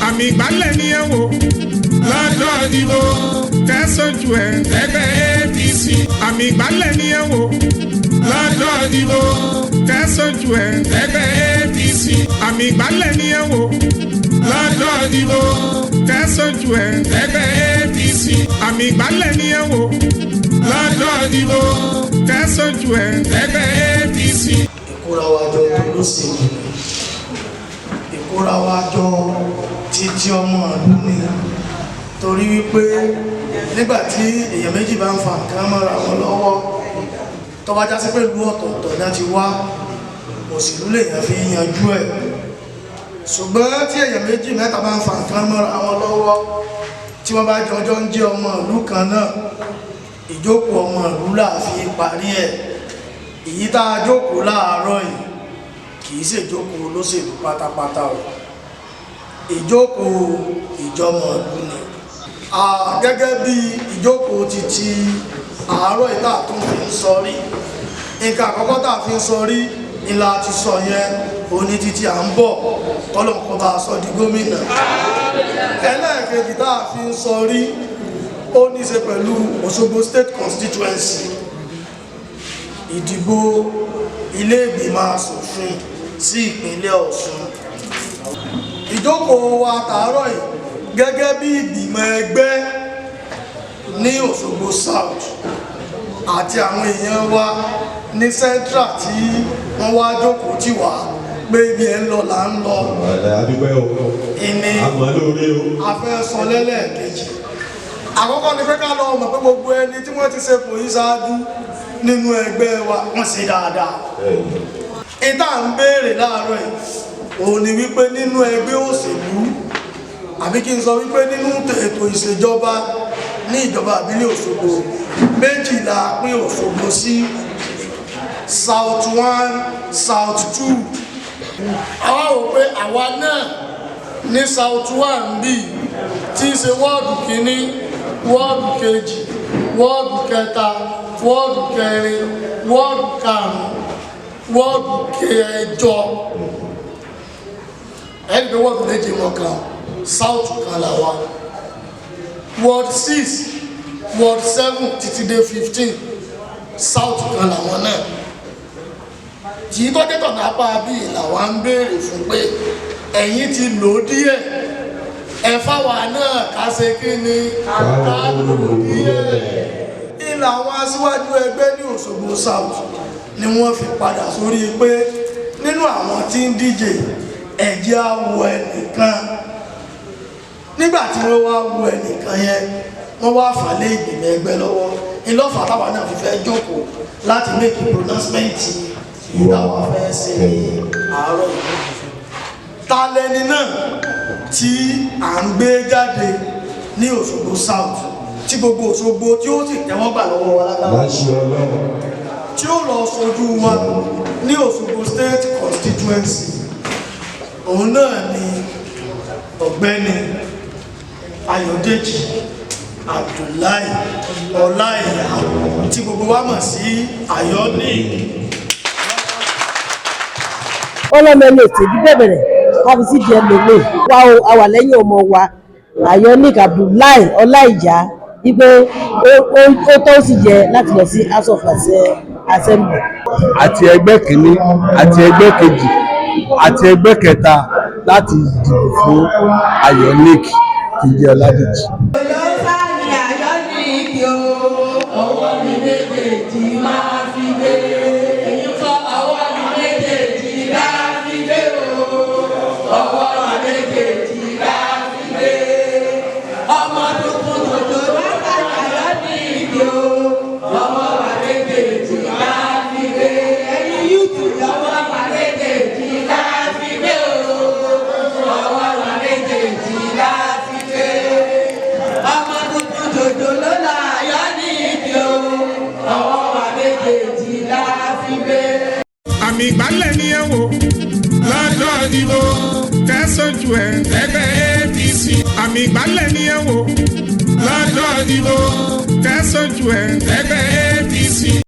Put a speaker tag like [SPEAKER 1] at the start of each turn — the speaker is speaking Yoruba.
[SPEAKER 1] Àmì ìgbálẹ̀ ni ẹ wò lọ́jọ́ ìdìbò tẹ́sọ̀jù ẹ̀ ẹgbẹ́ APC. Àmì ìgbálẹ̀ ni ẹ wò lọ́jọ́ ìdìbò tẹ́sọ̀jù ẹ̀ ẹgbẹ́ APC. Àmì ìgbálẹ̀ ni ẹ wò lọ́jọ́ ìdìbò tẹ́sọ̀jù ẹ̀ ẹgbẹ́ APC. Àmì ìgbálẹ̀ ni ẹ wò lọ́jọ́ ìdìbò tẹ́sọ̀jù ẹ̀ ẹgbẹ́ APC.
[SPEAKER 2] Ìkórawájọ tó lóṣèlú, ìkórawájọ títí ọmọ ìlú ni, torí wípé nígbà tí èèyàn méjì bá ń fa nǹkan mọ́ra wọn lọ́wọ́, tó bá já sí pé ìlú ọ̀tọ̀ọ̀tọ̀ ní a ti wá, òṣèlú lèèyàn fi yanjú ẹ̀. Ṣùgbọ́n tí èèyàn méjì mẹ́ta bá ń fa nǹkan mọ́ra wọn lọ́wọ́, tí wọ́n bá jọjọ́ ń jẹ́ ọmọ ìlú kan náà, ìjókòó ọmọ ìlú là fi parí ẹ̀. Èyí tá a jókòó láàárọ̀ yìí kì í ṣèjókòó olóṣèlú pátápátá o, ìjókòó ìjọmọ ìlú ni. Gẹ́gẹ́ bí ìjókòó títí àárọ̀ yìí tá a tún fi ń sọrí, nǹkan àkọ́kọ́ tá a fi ń sọrí ìlà ti sọ yẹn, òní títí à ń bọ̀ kọ́lọ́nkọ́ bá a sọ di gómìnà. Ẹlẹ́ẹ̀kejì tá a fi ń sọrí, ó ní í ṣe pẹ̀lú Òṣogbo State Constituency, ìdìbò ilé ìgbìmọ̀ asòfin sí ìpínlẹ̀ Ọ̀ṣun. Ìjókòó wa tàárọ̀ yìí, gẹ́gẹ́ bí ìgbìmọ̀ ẹgbẹ́ ní Òṣogbo South àti àwọn èèyàn wa ní Central tí wọ́n wá jókòó tì wá pé ibi ẹ̀ ń lọ là ń lọ.
[SPEAKER 3] Adúpẹ́ o.
[SPEAKER 2] Ìní
[SPEAKER 3] àmọ́ lóore o.
[SPEAKER 2] A fẹ́ sọ lẹ́lẹ́ẹ̀kejì. Àkọ́kọ́ ni pé ká lọ mọ̀ pé gbogbo ẹni tí wọ́n ti ṣe fò yí ṣáájú nínú ẹgbẹ́ wa, wọ́n ṣe dáadáa. Ìta ń béèrè láàárọ̀ yìí òun ni wípé nínú ẹgbẹ́ òṣèlú, àbí kí n sọ wípé nínú ètò ìṣèjọba ní ìjọba ìbílẹ̀ Òṣogbo, méjìlá pín Òṣogbo sí: South 1, South 2. Àwa wò pé àwa náà ní South 1 bíi tí í ṣe wọ́ọ̀dù kìíní, wọ́ọ̀dù kejì, wọ́ọ̀dù kẹta, wọ́ọ̀dù kẹrin, wọ́ọ̀dù karùn-ún, wọ́ọ̀dù kẹjọ. Ẹni pé wọ́ọ̀dù méje mọ̀ kan, South kan là wá. Ward 6, ward 7 títí dé 15, South kan làwọn náà. Tí tó jẹ́ tọ̀nà apá bíi làwa ń béèrè fún pé ẹ̀yin ti lò ó díẹ̀, ẹ fáwa náà ká ṣe kí ni, ká lò ó díẹ̀. Ìlà àwọn aṣíwájú ẹgbẹ́ ní Òṣogbo South ni wọ́n fi padà sórí pé nínú àwọn tí ń díje, ẹ̀jẹ̀ á wo ẹnìkan. Nígbà tí wọ́n wá wo ẹnìkan yẹn, wọ́n wá fà lé ìgbìmọ̀ ẹgbẹ́ lọ́wọ́. Ìlọ́fà táwa náà fi fẹ́ jókòó láti make pronouncement ìdáwà fẹ́ ṣe ní àárọ̀ yìí. Ta lẹni náà tí à ń gbé jáde ní Òṣogbo South, tí gbogbo Òṣogbo tí ó sì tẹ́wọ́ gbà lọ́wọ́ wa lágbára
[SPEAKER 3] Láṣẹ Ọlọ́run.
[SPEAKER 2] tí ó lọ sojú wa ní Òṣogbo State Constituency? Òun náà ni Ọ̀gbẹ́ni Ayọ̀dèjì Abdullahi Ọláìyá, tí gbogbo wa mọ̀ sí Ayọ̀ní.
[SPEAKER 4] Ọlọ́mọ ẹni ètò ìdí bẹ̀bẹ̀rẹ̀ káfí sí di ẹlòmíì wa o. A wà lẹ́yìn ọmọ wa Ayọ̀ník Abdullahi Ọláìyá, wípé ó tó sì yẹ láti lọ sí House of Assembly.
[SPEAKER 5] Àti ẹgbẹ́ kìíní àti ẹgbẹ́ kejì àti ẹgbẹ́ kẹta láti dìbò fún Ayọ̀ník Túnjí Ọládèjì.
[SPEAKER 6] Olóńsàmì Ayọ̀níkì o, ọwọ́ mi méjèèjì máa fi gbé. Ẹ̀yin kọ́, ọwọ́ mi méjèèjì máa fi gbé o, ọwọ́ mi méjèèjì máa fi gbé. Ọmọ tuntun tòjò lọ́sàmì Ayọ̀níkì o, ọwọ́ wa méjèèjì máa fi gbé. Ẹ̀yin yúùtù, ọwọ́ wa méjèèjì máa fi gbé o, ọwọ́ wa méjèèjì máa fi gbé. Ọmọ tuntun jòjò ló la Ayọ̀níkì o, ọwọ́ wa méjèèjì la fi gbé.
[SPEAKER 1] Àmì ìgbálẹ̀ ni ẹ wò lọ́jọ́ ìdìbò tẹ́sọ̀jù ẹ̀ ẹgbẹ́ APC. Àmì ìgbálẹ̀ ni ẹ wò lọ́jọ́ ìdìbò tẹ́sọ̀jù ẹ̀ ẹgbẹ́ APC.